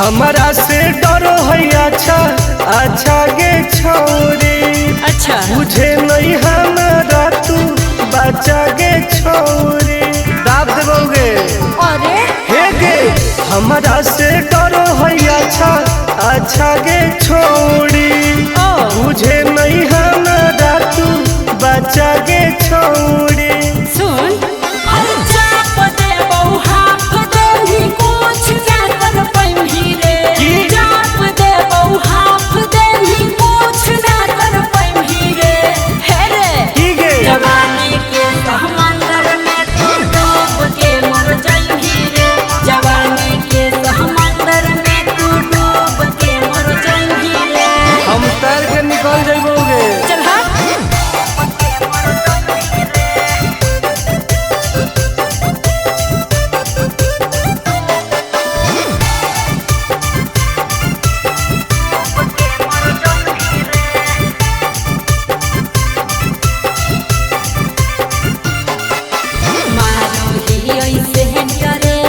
हमरा से डरो है अच्छा अच्छा गे छौरी। अच्छा। बुझे नहीं हमारा तू बच्चा गे छौरी। दाब देबोगे। अरे हे गे हमरा से डरो है अच्छा अच्छा गे छौरी। ओ बुझे नहीं हमारा तू बच्चा गे छौरी। सुन की? की गे? जवानी के समंदर में तू डूब के मर जाइबी रे। जवानी के समंदर में तू डूब के मर जाइबी रे। हम तैर के निकल जाइबोगे। चल हट।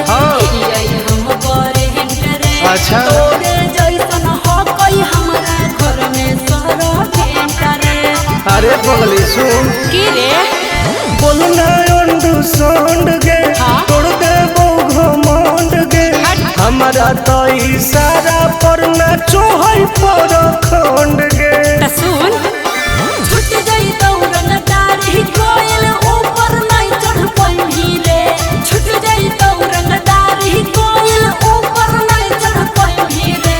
हाँ। अच्छा। अरे पगली सुन। की रे? बोलना अंडू सोंड गे। हाँ? तोड़ देबो घमंड गे। हट। हमरा तो इशारा पर नाचो है पर खंड गे। त सुन छूट जाई दौड़न दाढ़ी कोयल ऊपर नहीं चढ़ पाइबी रे। छूट जाई दौड़न दाढ़ी कोयल ऊपर नहीं चढ़ पाइबी रे।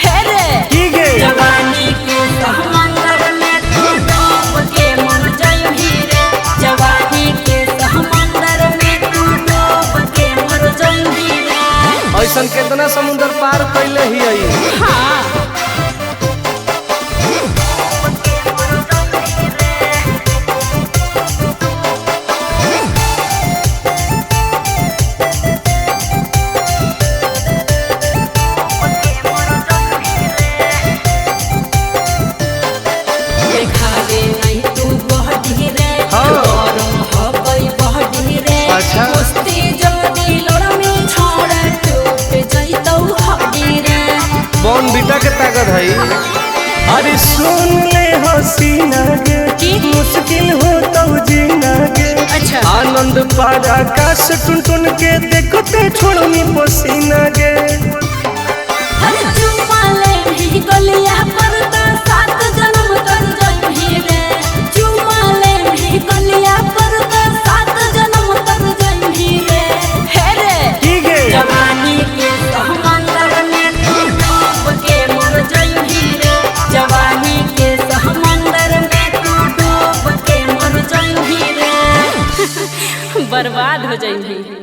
हे रे की गे? जवानी के समंदर में तू डूब के मर जाइबी रे। जवानी के समंदर में तू डूब के मर जाइबी रे। ऐसन केतना समुंदर पार कैले ही आई। हाँ। देखावे नहीं तू बहडी रे। हाँ। गरम हबई बहडी रे। अच्छा। कुश्ती जदी लड़मी छोड़ टूट जइतौ हड्डी रे। बॉन बीटा के ताकत है। अरे सुन ले हसीना गे। की? मुश्किल हो तो जीना गे। अच्छा। आनंद पार आकाश टुन टुन के देखते छोड़नी पसीना गे। हर चुम्मा ले भी गलिया पर त सात जन्म तर जइबी रे। चुम्मा ले भी गलिया पर त सात जन्म तर जइबी रे। हे रे की गे? जवानी के समंदर में तू डूब के मर जाइबी रे। जवानी के समंदर में तू डूब के मर जाइबी रे। बर्बाद हो जाइबी।